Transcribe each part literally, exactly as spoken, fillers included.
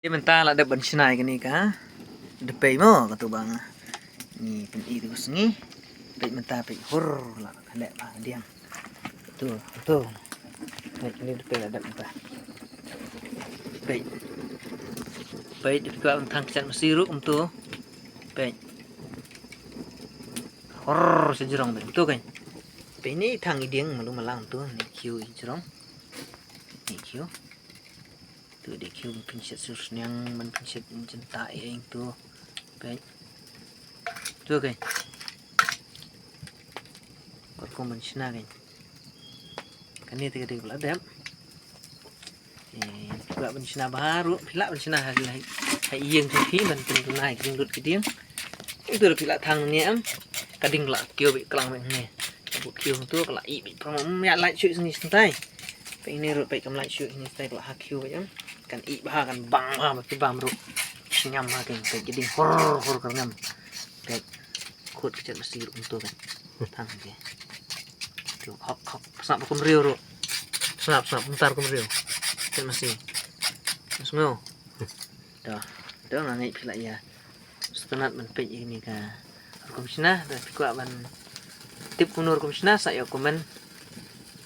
Te mynta la dep ban shna ïa kane ka dpei mo, kato ba ngi pyni te ka sngi. Peit mynta, peit, hur, la ka leh ba ka diang. To, to. Peit, kane dpei la dep mynta. Peit. Peit, phi kwah ban thang kjat masi ruh kumto. Peit. Hur, sha jrong, peit, kumto kan. Peit, ne thang i diang malu malang to, ne khiew i jrong. Ne khiew. To, dei khiew ban pynshet sur sniang, ban pynshet jynta ïa ing to. Peit. To, kan. Kor kum ban shna, kan. Kane te ka dei ba la dep. Eh, phi lah ban shna bha ruh, phi lah ban shna ha, ha, ha ïing jong phi ban pynlait ki jinglut ki diang. Ito phi lah thang ne em. Ka ding la kiew beit klang beit ne. Ka bu kiew to ka la ih beit prong, ym ïa lait shuh sngi stai. Peit ne ruh peit kam lait shuh sngi stai, ka la ha kiew beit em. Kan ih bha, kan bang bha, ba ki bam ruh. Sngem ha, kan, peit ki ding hur hur ka ngam. Peit. Khut ka chet masi ruh kumto kan. Thang ke. To, hok hok. Snap kum riew ruh. Snap snap mynta kum riew. Chet masi. Sngew. To, to nga ngeit phi lah ïa sngewtynnat ban peit ïa kane ka rukom shna, lada phi kwah ban tip kumno rukom shna sa ïa comment.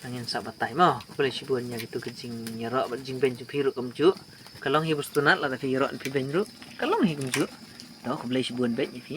Ngin sa batai mo. Khublei shibun ïa kito ki jingïaroh bad jingbeiñ jong phi ruh kumjuh. Ka long hi ba sngewtynnat lada phi ïaroh phi beiñ ruh. Ka long hi kumjuh. To, khublei shibun bad ïa phi.